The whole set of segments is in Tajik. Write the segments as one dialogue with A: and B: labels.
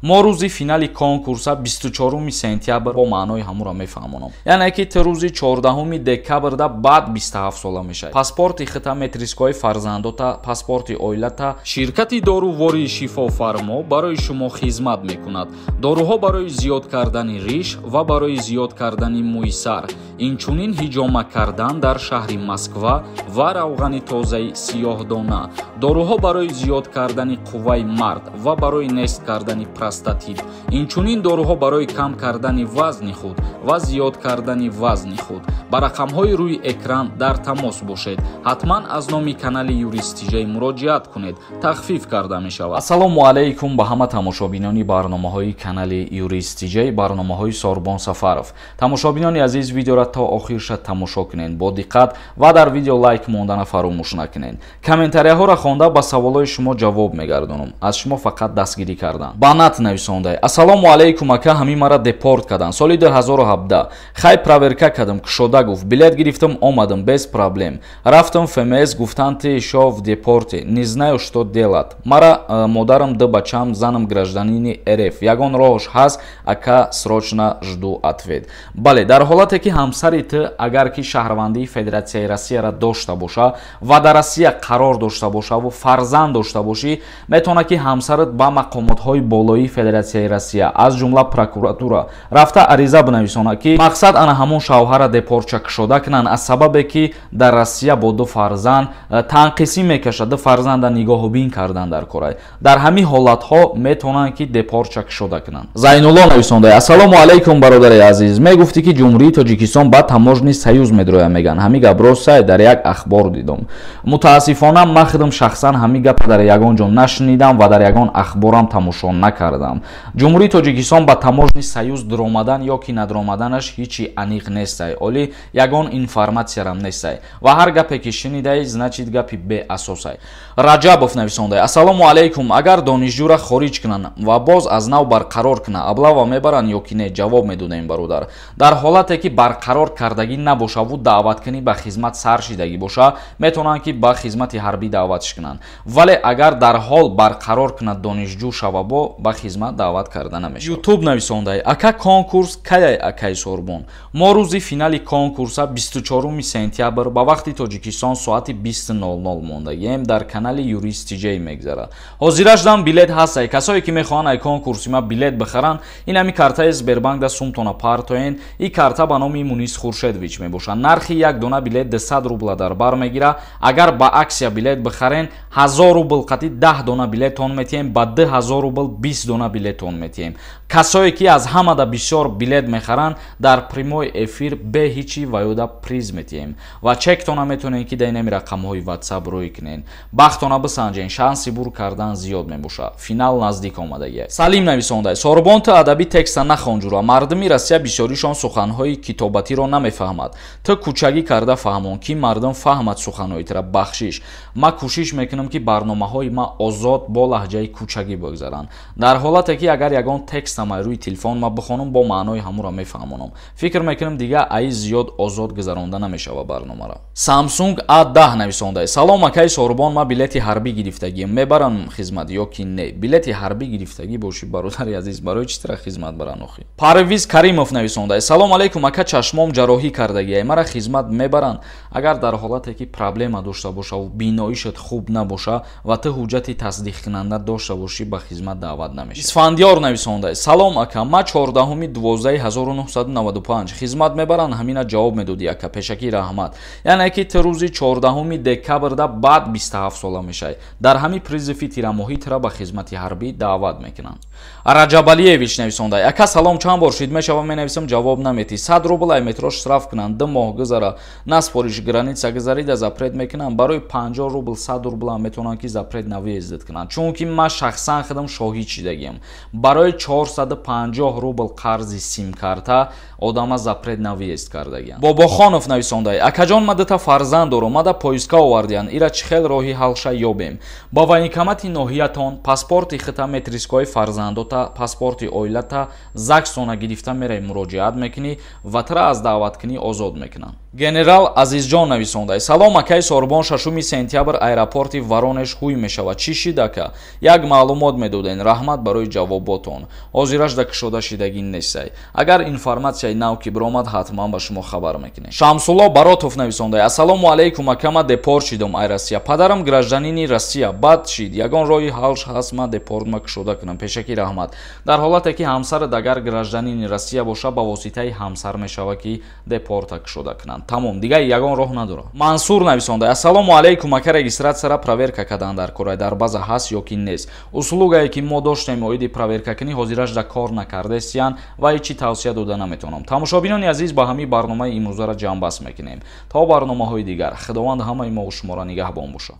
A: Мо рӯзи финали конкурса 24 сентябр бо маънои ҳамура мефаҳмонам. Яъне ки ту рӯзи 14 декабрда баъд 27 сола мешавӣ. Паспорти хита, метрискои фарзандота, паспорти оилата. Ширкати дорувории Шифофармо барои шумо хизмат мекунад. Доруҳо барои зиёд кардани риш ва барои зиёд кардани мӯи сар, инчунин ҳиҷома кардан дар шаҳри Москва ва равғани тозаи сиёҳдона. Доруҳо барои зиёд кардани қувваи мард ва барои нест кардани простатит, инчунин доруҳо барои кам кардани вазни худ ва зиёд кардани вазни худ. Ба рақамҳои рӯи экран дар тамос бошед. Ҳатман аз номи канали Юрист Тиҷай муроҷиат кунед, тахфиф карда мешавад. Ассалому алайкум ба ҳама тамошобинони барномаҳои канали Юрист Тиҷай, барномаҳои Сорбон Сафаров. Тамошобинони азиз, видеоро то охирша тамошо кунед бо диққат ва дар видео лайк мондана фаромӯш накунед. Комментарияҳоро хонда ба саволҳои шумо ҷавоб мегардонам. Аз шумо фақат дастгирӣ кардан. Банат нависондай: Ассалому алайкум ака, ҳамин мара депорт карданд соли 2017. Хай, проверка кардам, кушода гуфт, билет гирифтам, омадам без проблем. Рафтам ФМС, гуфтанд, ты ещё в депорте, не знаю, что делать. Мара модарам, ду бачам, занам гражданини РФ. Ягон роҳш ҳаст, ака? Срочно жду ответ. Бале, дар ҳолате ки ҳамсари ту агар ки шаҳрвандии Федератсияи Россияро дошта боша ва дар Россия қарор дошта бошаву фарзанд дошта бошӣ, метавонад ки ҳамсарат ба мақомотҳои болоии Федератсияи Россия, аз ҷумла прокуратура рафта ариза бинависонад, ки мақсад ана ҳамон шавҳара депортча кушода кунанд, аз сабабе ки дар Россия бо ду фарзанд танқисӣ мекашад, ду фарзанда нигоҳубин кардан дар корай. Дар ҳамин ҳолатҳо метавонанд ки депортча кушода кунанд. Зайнулло нависонда: Ассалому алайкум, бародари азиз, мегуфтӣ ки Ҷумҳурии Тоҷикистон ба Таможенный союз медрояд, меган, ҳамин гап ростай? Дар як ахбор дидум. Мутаассифона, ман худам шахсан ҳамин гапа дар ягон ҷо нашунидам ва дар ягон ахборам тамошо накардам. Ҷумҳурии Тоҷикистон ба Таможенный союз дуромадан ё ки надуромаданаш ҳичи аниқ нестай, оли ягон информатсиярам нестай ва ҳар гапе ки шунидаи, значит, гапи беасосай. Раҷабов нависондай: Ассалому алайкум, агар донишҷӯра хориҷ кунанд ва боз аз нав барқарор кунанд, облава мебаранд ё ки не? Ҷавоб медодем, бародар. Дар ҳолате ки барқарор кардагӣ набошаву даъваткунӣ ба хизмат сар шидагӣ боша, метавонанд ки ба хизмати ҳарбӣ даъватш кунанд, вале агар дар ҳол барқарор кунад, донишҷӯ шава, бо ба хизмат даъват карда намешавад. Ютуб нависондай: Ака, конкурс каяй? Акай Сорбон, мо рӯзи финали конкурса 24 сентябр ба вақти Тоҷикистон соати 20:00 мондагием, дар канали Юрист Тиҷей мегзарад. Ҳозирашдам билет ҳастай. Касое ки мехоҳанд ай конкурси ма билет бихаранд, ин ҳами картаи Сбербанк да сумтона партоен. И карта ба номи Мунис Хуршедович мебошад. Нархи як дона билет 200 рубла дар бар мегирад. Агар ба акция билет бихарен, 1000 рубл қати 10 дона билеттон метиҳем, ба 2000 рубл 20 дона билеттон метиҳем. Касое ки аз ҳамада бисёр билет мехаранд, дар прямой эфир бе ҳичи ваёда приз метиҳем ва чектона метавонед ки дар инами рақамҳои WhatsApp рӯй кунед. Бахтона бисанҷен, шанси бур кардан зиёд мебошад, финал наздик омадагиаст. Салим нависондай: Сорбон, ту адабӣ текста нахон ҷура, мардуми Россия бисёришон суханҳои китобатиро намефаҳмад, ту кӯчагӣ карда фаҳмон, ки мардум фаҳмад суханҳои тура. Бахшиш, ман кӯшиш мекунам, ки барномаҳои ман озод бо лаҳҷаи кӯчагӣ бигзаранд. Дар ҳолате ки агар ягон текстам ай рӯи телефон ма бихонам, бо маънои ҳамуро мефаҳмонам. Фикр мекунам, дига аи зиёд озод гузаронда намешава барномаро. Samsung A10 нависондай: Салом, акаи Сорбон, ман билети ҳарбӣ гирифтагием, мебарам хизмат ё ки не? Билети ҳарбӣ гирифтагӣ бошӣ, бародари азиз, барои чӣ тара хизмат баран охи? Парвиз Каримов нависондай: Салом алайкум, ака, чашмом ҷарроҳӣ кардагиай, мара хизмат мебаранд? Агар дар ҳолате ки проблема дошта бошаву биноишат хуб набоша ва ту ҳуҷҷати тасдиқкунанда дошта бошӣ, ба хизмат даъват намешавӣ. Исфандиёр нависондай: Салом, ака, ма 14.12.1995, хизмат мебаранд? Ҳамина ҷавоб медодӣ, ака, пешакӣ раҳмат. Яъне ки ту рӯзи 14 декабрда баъд 27 сола мешавӣ, дар ҳамин призыви тирамоҳӣ тура ба хизмати ҳарбӣ даъват мекунанд. Раҷабалиевич нависондай: Ака, салом, чанд бор шид мешава, менависам, ҷавоб наметӣ. 100 рубл ай метро штраф кунанд, 2 моҳ гузара, наспориш, граница гузарида запрет мекунанд. Барои 50 рубл, 100 рублам метавонанд ки запрет на въезд кунанд, чунки ман шахсан худам шоҳид шидагиам: барои 450 рубл қарзи симкарта одама запрет на въезд кардагиам. Бобохонов нависондай: Акаҷон, ма дута фарзанд дорам, мада поездка овардиянд, ира чӣ хел роҳи ҳалша ёбем? Ба военкомати ноҳиятон паспорти хита, метрискои фарзандота, паспорти оилата, ЗАГСона гирифта мераи, муроҷиат мекунӣ ва тура аз даъваткунӣ озод мекунанд. Генерал Азизҷон нависондай: «Салом, акай Сорбон, 6 сентябр аэропорти Воронеж ҳуй мешавад, чӣ шид, ака? Як маълумот медоден, раҳмат барои ҷавоботон». Ҳозираш да кушода шидагӣ нестай. Агар информатсияи нав ки биромад, ҳатман ба шумо хабар мекунем. Шамсулло Баротов нависондай: «Ассалому алайкум, ака, ма депорт шидум ай Россия, падарам гражданини Россия, бад шид, ягон роҳи ҳалш ҳаст, ма депорт ма кушода кунам? Пешакӣ раҳмат». Дар ҳолате ки ҳамсарат агар гражданини Россия боша, ба воситаи ҳамсар мешава ки депорта кушода кунанд. Тамом, дигар ягон роҳ надорад. Мансур нависонда: «Ассалому алайкум, ака, регистратсияра проверка кардан дар кора, дар база ҳаст ё ки нест? Услугае ки мо доштем оиди проверкакунӣ, ҳозираш да кор накардестиян ва ҳеҷ чӣ тавсия дода наметавонам». Тамошобинони азиз, ба ҳамин барномаи имрӯзаро ҷамъбаст мекунем. То барномаҳои дигар Худованд ҳамаи мову шуморо нигаҳбон бошад.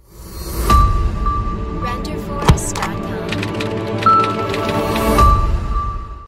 B: Renderforest.com.